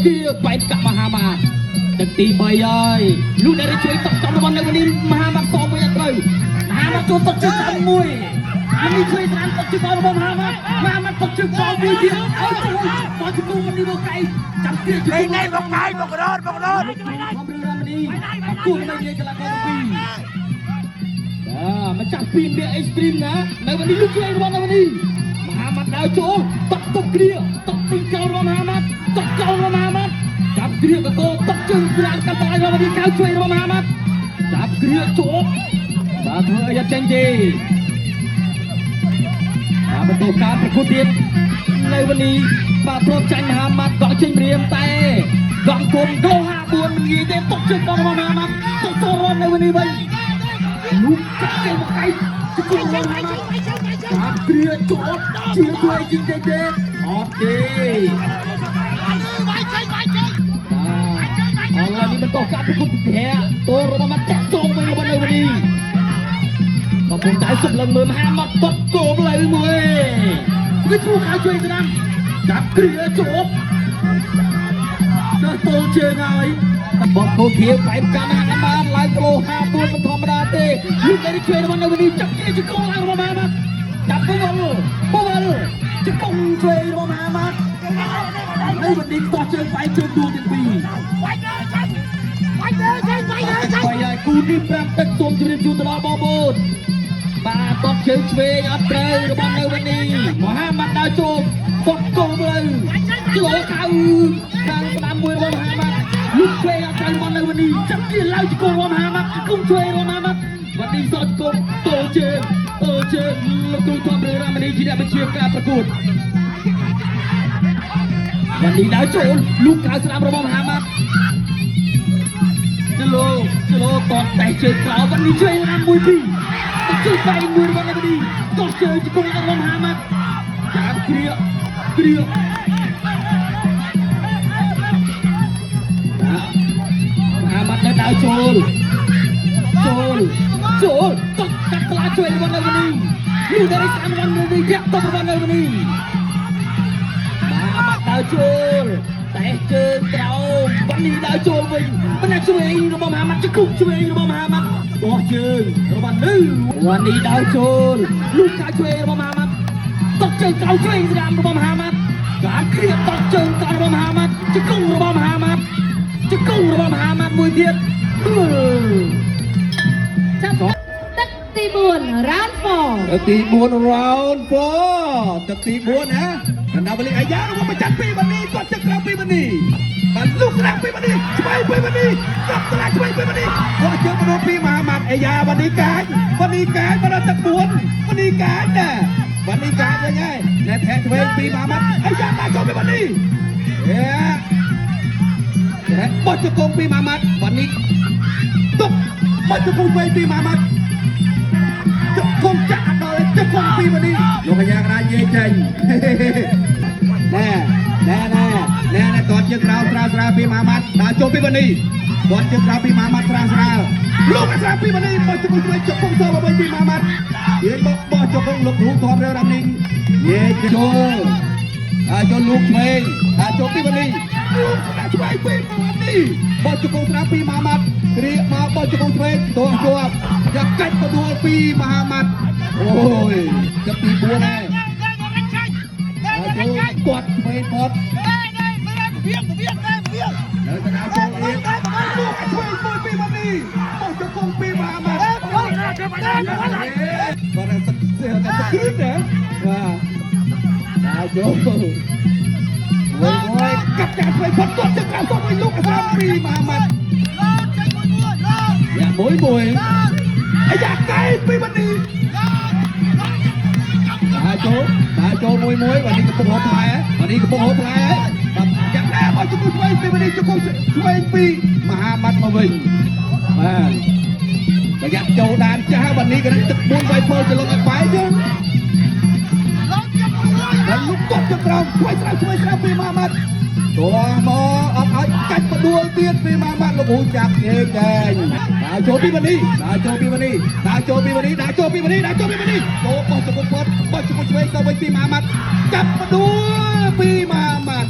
គៀបែកកមហាមាត្រទឹកទី3ហើយលុះដែលជួយតក់ចំរបស់នៅនេះមហាមាត្រសងវិញអត់ត្រូវមហាមាត្រចូលតក់ជើងតាមមួយនេះជួយស្រានតក់ជើងរបស់មហាមាត្រមហាមាត្រតក់ជើងផងមួយទៀតឲ្យចូលតក់ជើងនេះមកកៃចាំទៀតជើង នេះនេះមកកាយមករត់មករត់ ធំរឿងរមនីបគួរមិននិយាយកលាករពីរបាទម្ចាស់ពីរអេស្ទ្រីមណានៅวันនេះលុះជួយរបស់នៅวันនេះមហាមាត្រដើរចូលតក់តុបគ្រាតក់ទីចោលរបស់មហាមាត្រតក់ចោលរបស់មហាមាត្រចាប់គ្រាកកតក់ជើងស្រានកាន់តៃរបស់នេះកៅជួយរបស់មហាមាត្រចាប់គ្រាជាប់បាទធ្វើអីអត់ចេញទេបាទបន្តការប្រកួតទៀតនៅวันនេះបាទធ្លាប់ចាញ់មហាមាត្រកក់ចេញព្រាមតែកងគុំដូ54មិនងាយទេតក់ជើងរបស់មហាមាត្រតក់ចូលរបស់នៅวันនេះវិញលូកចាក់គេមកកៃជង្គង់របស់មហាមាត្រចាប់គ្រាជាប់ជាជួយជាងទេទេអត់ទេ បាទឥឡូវនេះបន្តការប្រកួតប្រាតរបស់មកចាក់ចងវិញរបស់នៅវិញនេះកំពុងតែសម្លឹងមើលមហាមាត់តត់គោមលើមួយវាឈូខៅជួយស្ដាំចាប់គ្រាជាប់ដល់ទល់ជើងហើយបបគោខៀវបែបកម្មហាបានឡើងគីឡូ54មិនធម្មតាទេលុកនេះជួយរបស់នៅវិញនេះចាប់គ្រាជង្គង់ឡើងរបស់មហាមាត់ចាប់ពវល់ពវល់ជង្គង់ជួយរបស់មហាមាត់នៅวันនេះខ្ទាស់ជើងបែកជើងដួលទាំងពីរ វាយទៅចេញវាយទៅចេញវាយទៅចេញ បាយហើយគូនេះ5ទឹកសូមជម្រាបជូនទៅដល់បងប្អូនបាទតបជើងឆ្វេងអត់ត្រូវរបស់នៅวันនេះមហាម៉ាត់ដើរចូលតបកោលើគីឡូកៅខាងស្ដាំមួយរបស់មហាម៉ាត់លុកឆ្វេងអត់ត្រូវរបស់នៅวันនេះចាប់ជាឡើយជង្គង់របស់មហាម៉ាត់គុំឆ្វេងរបស់មហាម៉ាត់วันនេះសតគុំតោជើងតោជើងលោកគ្រូធំរឿងរមនីជាអ្នកបញ្ជាការប្រកួតวันนี้ដើរចូលលុកកៅស្ដាំរបស់មហាម៉ាត់ ចលោចលោតតតែជើងក្រោមวันនេះជួយណាមួយពីរទៅជួយបែងមួយរបស់នេះតោះជើងជង្គង់របស់មហាម៉ាត់ចាំគ្រាគ្រាមហាម៉ាត់នៅដើរចូលចូលចូលតោះកាត់ក្លាជួយរបស់នៅនេះលូដរីសានវ៉ាន់នេះយ៉ាក់តរបស់នៅនេះមហាម៉ាត់ដើរចូលតែជើងក្រោមវ៉ាន់នេះដើរចូលវិញបណ្ណាឆ្វេងរបស់មហាម៉ាត់ជង្គង់ឆ្វេងរបស់មហាម៉ាត់បោះជើងរបស់នៅវ៉ាន់នេះដើរចូលលូកាឆ្វេងរបស់មហាម៉ាត់តកជើងក្រោមឆ្វេងស្ដាំរបស់មហាម៉ាត់ការគ្រាតកជើងក្រោមរបស់មហាម៉ាត់ជង្គង់របស់មហាម៉ាត់ជង្គង់របស់មហាម៉ាត់មួយទៀតដួល ចាប់ទឹកទី4 round 4 ទឹកទី4 round 4ទឹកទី4ណាកណ្ដាលវលីអាយ៉ារបស់ប្រចាំពីបានីគាត់ទឹកក្រៅពីបានីបានលុកស្រាំពីបានីឆ្វៃពីបានីកាប់ត្រាឆ្វៃពីបានីគាត់ជើងមនុស្សពីមហាម៉ាត់អាយ៉ាបានីកាចបានីកាចបានទឹក4បានីកាចណាបានីកាចវិញហើយណែធាក់ឆ្វេងពីមហាម៉ាត់អាយ៉ាបានចូលពីបានីយេតែបោះជង្គង់ពីមហាម៉ាត់បានីទុកបោះជង្គង់ឆ្វេងពីមហាម៉ាត់ ជង្គង់ចាក់ដល់ជង្គង់ពីមនេះលោកកញ្ញាកដានិយាយចេញណែណែណែណែណែតតជើងក្រោមស្រាលស្រាលពីម៉ាម៉ាត់ដើរចូលពីមនេះតតជើងក្រោមពីម៉ាម៉ាត់ស្រាលស្រាលលោកស្រាលពីមនេះបោះជង្គង់ជួយជង្គង់សមកវិញពីម៉ាម៉ាត់យាយបោះបោះជង្គង់លោកគ្រូធំរឿងរំនេះយាយចូលអាចូលលោកឆ្វេងអាចូលពីមនេះលោកស្រាលឆ្វេងពីមនេះបោះជង្គង់ស្រាលពីម៉ាម៉ាត់គ្រាមកបោះជង្គង់ឆ្វេងទោះជាប់យ៉ាកាច់បដួលពីមហាម៉ាត់អូយចាប់ទី4ហើយ គាត់ឆ្វេងគាត់នៅកណ្ដាលចូលអៀលោកឆ្វេងមួយពីម៉ានីបោះជង្គង់ពីមហាម៉ាត់បាទសឹកសឹកសឹកគ្រឹះណាបាទដល់ចូលវិញមួយកាត់ចាឆ្វេងគាត់គាត់ជើងក្រៅសងវិញលោកស្រាពីមហាម៉ាត់យ៉ាមួយមួយអាយ៉ាកែពីម៉ានី ដើរចូលដើរចូលមួយមួយបាទនេះកំពុងហូបផ្លែបាទនេះកំពុងហូបផ្លែបាទយ៉ាងណាបើជង្គង់ឆ្វេងពីនេះជង្គង់ឆ្វេងពីមហាម៉ាត់មកវិញបាទប្រយ័ត្នចូលដានចាស់បាទនេះក៏ទឹក4វាយផលចលងឲ្យបែកចឹងដល់លុកទាត់ទៅក្រោមឆ្វេងស្រាវឆ្វេងស្រាវពីមហាម៉ាត់តោះមកអត់ឲ្យកាច់បដួលទៀតពីមហាម៉ាត់លោកគ្រូចាប់ញែកតែងដើរចូលពីនេះដើរចូលពីនេះដើរចូលពីនេះដើរចូលពីនេះដើរចូលពីនេះចូលបោះជង្គង់ផុតបោះជង្គង់ឆ្វេងទៅវិញពីមហាម៉ាត់ចាប់បដួលពីមហាម៉ាត់